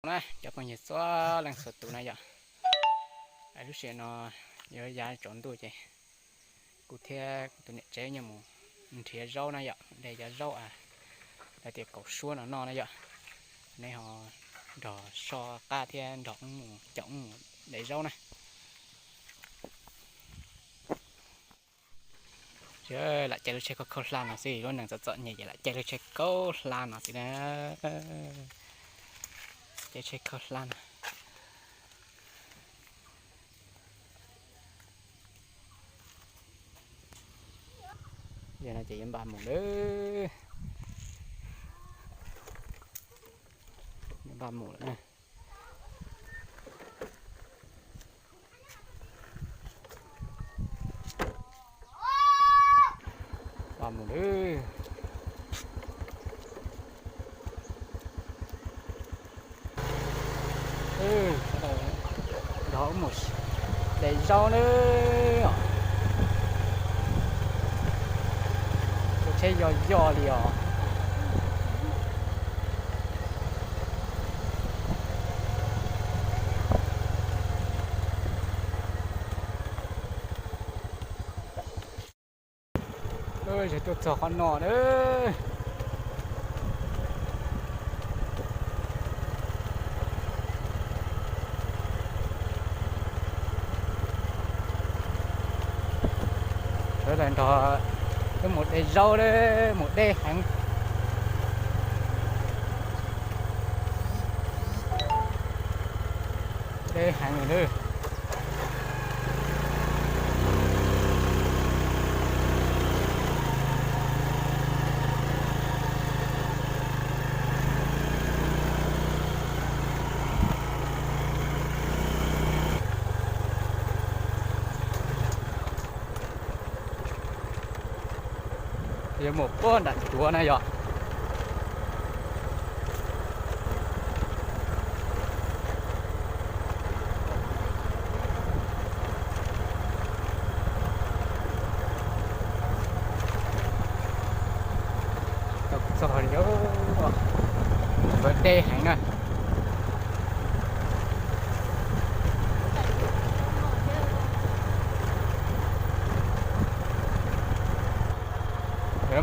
Na cov phooj ywg txhua leej txhua tus na yom, lub sij hawm no yuav yav tsaus ntuj ces kuv thiab kuv tus niam tsev yuav mus nrhiav zaub na yom, de cov zaub lawv tias kaum suab no noj na yom. Nej ho nrog soj qab thiab nrog wb mus caum wb mus de zaub na. Lam caij lub tsheb khaub khaub hlab no xwb, lub neej txom txom nyem ces lam caij lub tsheb khaub hlab no xwb na. Caij tsheb khaub hlab no. Yog no ces yuav npaj mus lawm. Yuav npaj mus lawm na. Npaj mus lawm. Nrog wb mus de zaub nawb. Tus tsheb yog yog li os. Tuaj txog qhov no na. Sawv daws nrog wb mus de zaub, mus deb heev. Deb heev li. Yuav mus puag nram cuav na yog. Txog li, deb heev na.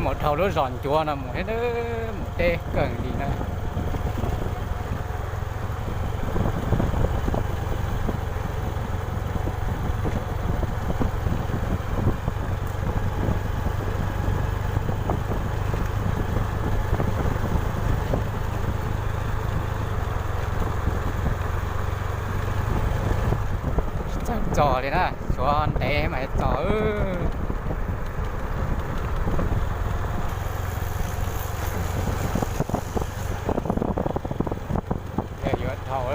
Mus dhau lub zos ncuav no mus thiab, mus deb kawg li na. Tsis txawj txog li na, tshuav ntev mas txog. Yog yuav dhau.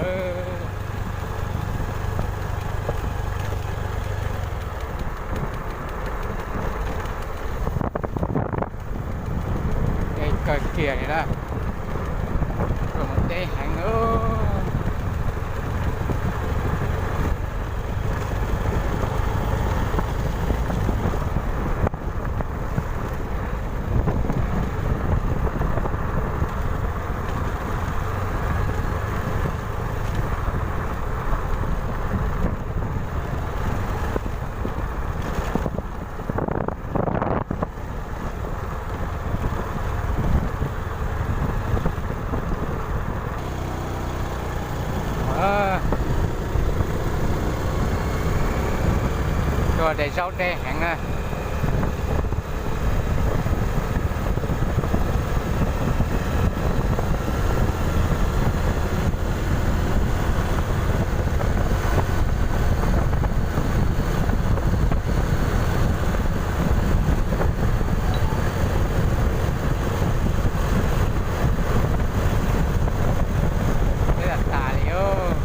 Deb kawg kiag li na. Mus deb heev. Tuaj de zaub deb heev na. Peb tas tas li os.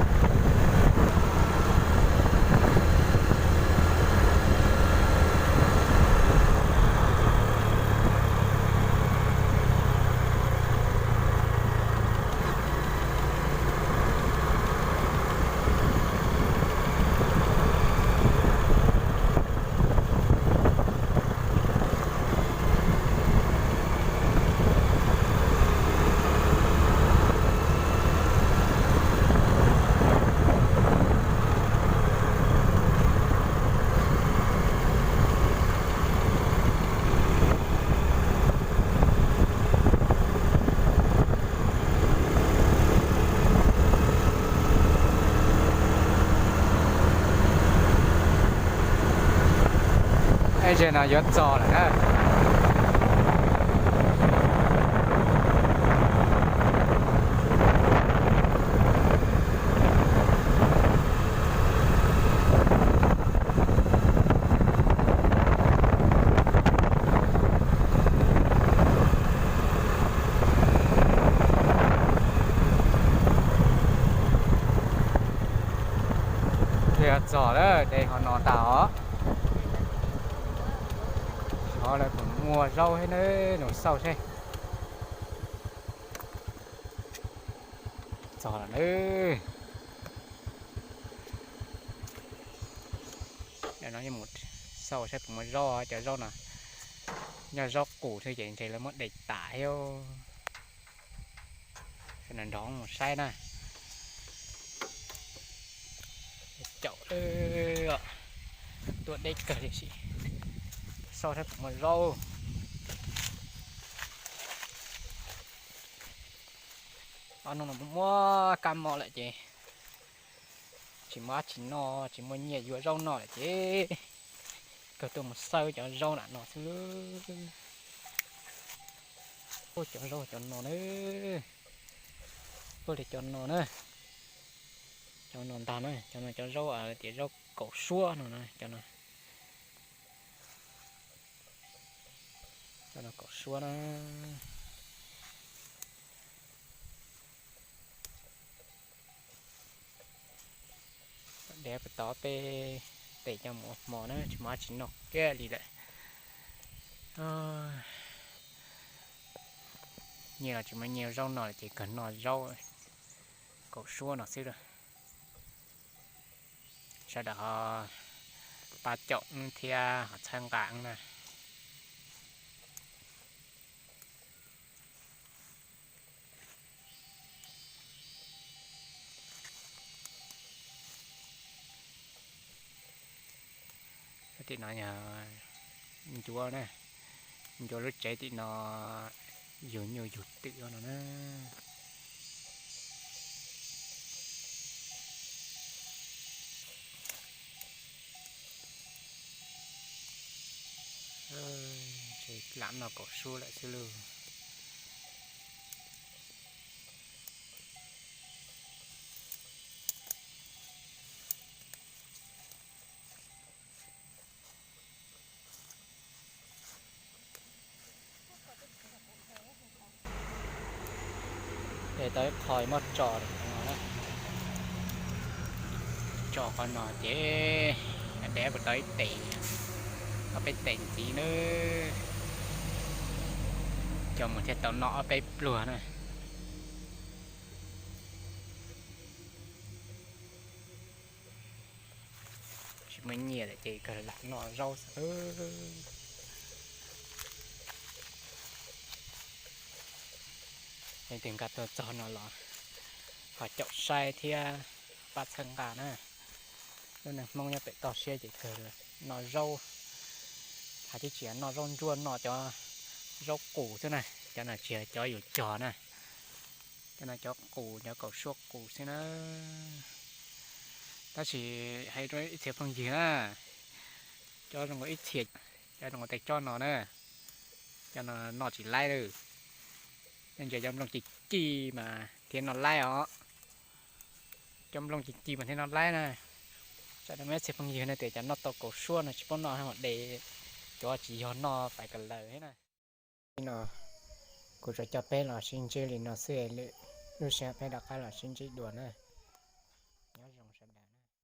Teb chaws no yuav txog lawm na. Txog lawm, de ho no tas os. Xyov lawv puas muaj zaub thiab na, mus xauj seb. Txog lawm na. Mus xauj saib puas muaj zaub, cov zaub no nyob zaub qus thiab ces ntshe lawv muab de tas thiab. Sawv daws nrog mus saib na. Caum, tuaj deb kawg li, xauj saib puas muaj zaub. Ob hnub no muaj kab mob lawm ces tsis muaj dab tsi noj, tsis muaj nyiaj yuav zaub noj lawm ces kawg tuaj mus xawb cov zaub nram no xwb. Cov zaub cov no na, ua li cov no na, cov no ntag na, cov no cov zaub tias zaub kaum suab no na, cov no, cov no kaum suab na. Dev puas tau peb tes coj mus ua hmo na, tsis muaj dab tsi noj kiag li lawm. Nyiaj los tsis muaj nyiaj zaub noj lawm ces kawg noj zaub kaum suab no xwb lawm. Sawv daws ho pab caum thiab ho txhawb nqa na. Tim no yog ncuav na, ncuav lub tsev tim no yug nyuj yug twm no na. Lam noj kaum suab lawm xwb lauj. Ces tau ib qho muab tso, tso qhov no ces dev puas tau ib tes, ob peb tes ntxiv nawb, coj mus thiaj tau noj ob peb pluag na. Tsis muaj nyiaj lawm ces kawg lam noj zaub xwb. Leej twg nkag tuaj txog no los ho caum saib thiab pab txhawb nqa na. Lub neej Hmoob nyob pem toj siab ces kawg noj zaub, hais tib tsis noj zaub ntsuab, noj cov zaub qus xwb na, cov no tsis yog cov yus cog na. Cov no cov qus, cov kaum suab qus xwb na. Tab sis hais rau ib txhia phooj ywg na, cov zoo nkaus ib txhia, cov zoo nkaus tes tsob no na, cov no noj tsis laib lawm. Nej ntsia cov nplooj ci ci mas thiaj noj laib os. Cov nplooj ci ci mas thiaj noj laib na. Tsam no muaj ib txhia phooj ywg no tias cov noj tau kaum suab no tsis paub noj, ho de cov tsis yog noj pais kas laws thiab na. No kuv tsuas coj peb los sib ntsib li no xwb, lwm lub sij hawm peb rov qab los sib ntsib dua na.